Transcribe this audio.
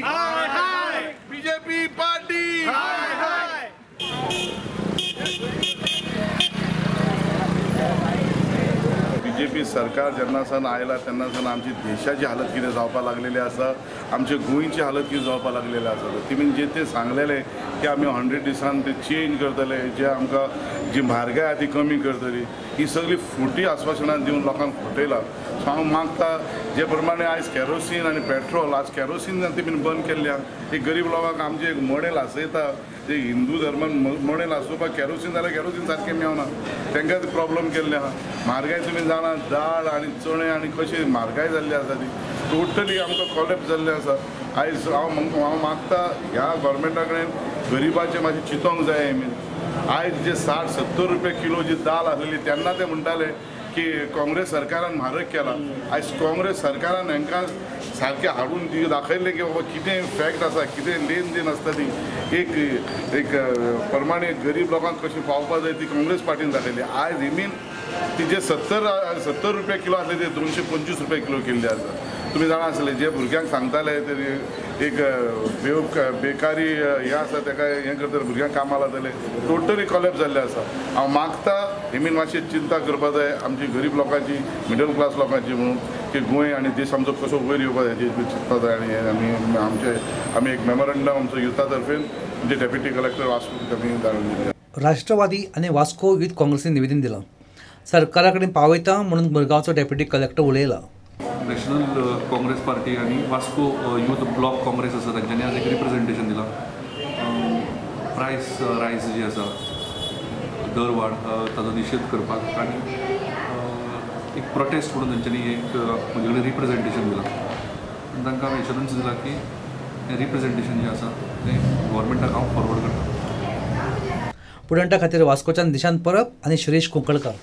हाय हाय, BJP party हाय हाय. BJP सरकार जेन्ना सावन आयला तेन्ना सावन आमची देशाची हालत कितें जावपाक लागलेली आसा, आमचे गोंयची हालत कितें जावपाक लागलेली आसा. तिमी जे ते सांगलेले की आमी 100 दिसान ते चेंज करतले, जे आमकां जी म्हारगाय आहा ती कमी करतली, ही सगळी फुटी आस्वासनां दिवन लोकांक फटयला. सो हांव मागता जे प्रमाणे आयज कॅरोसीन आनी पेट्रोल, आज कॅरोसीन तिमी बंद केल्ले आहा, ही गरीब लोकांक आमचें एक मडेल आसयता, जे हिंदू धर्मान मडेल आसोवपाक कॅरोसीन जाल्यार कॅरोसीन सारकें मेळना, तांकां प्रॉब्लम केल्ले आहा. म्हारगाय तुमी जाणा, दाळ आनी चणे आनी कशी म्हारगाय जाल्ली आसा ती टोटली आमकां कॉलेप्स जाल्लें आसा. आयज हांव मागता ह्या गोवोरमेंटा कडेन गरिबाचें मातशें चिंतोंक जाय. I mean आयज जे 60-70 रुपया किलो जी दाल आसलेली तेन्ना ते म्हणटाले की काँग्रेस सरकारान म्हारग केला. आयज काँग्रेस सरकारान हांकां सारकें हाडून दाखयलें की बाबा कितें फॅक्ट आसा, कितें लेन then आसता ती एक एक प्रमाणे गरीब लोकांक कशी पावपा जाय ती काँग्रेस पार्टीन दाखयली. आयज इमीन ती जे 70 रुपया किलो आसले ते 225 रुपया किलो केल्ले आसा. तुमी जाणा आसले जे भुरग्यांक सांगताले ते एक बेकारी हें आसा ताका हें करतले, भुरग्यांक कामां लायतले, टोटली कॉलेप्स जाल्लें आसा. हांव मागता हेमीन मातशी चिंता करपा जाय आमची गरीब लोकांची, मिडल क्लास लोकांची, म्हणून की गोंय आनी देश आमचो कसो वयर येवपा जाय हेची चिंतपा जाय. आनी हे आमी एक मेमोरंडम आमचो युथा तर्फेन म्हणजे डेप्युटी कलेक्टर वास्को आमी धाडून दिले. राष्ट्रवादी आनी वास्को युथ काँग्रेसीन निवेदन दिलां, सरकारा कडेन पावयता म्हणून मुरगांवचो डेप्युटी कलेक्टर उलयला. नॅशनल काँग्रेस पार्टी आनी वास्को यूथ ब्लॉक काँग्रेस आसा तांच्यांनी आज एक रिप्रेझेंटेशन दिलां. प्रायस रायज जी आसा, दरवाड ताजो निशेध करपाक आनी एक प्रोटेस्ट म्हणून तांच्यांनी एक म्हजे कडेन रिप्रेझेंटेशन दिलां. आनी तांकां हांवें एश्योरन्स दिला की हें रिप्रेझेंटेशन जें आसा तें गव्हर्मेंटाक हांव फॉरवर्ड करता. पुडंटा खातीर वास्कोच्यान निशांत परब आनी शिरीष कुंकळकार.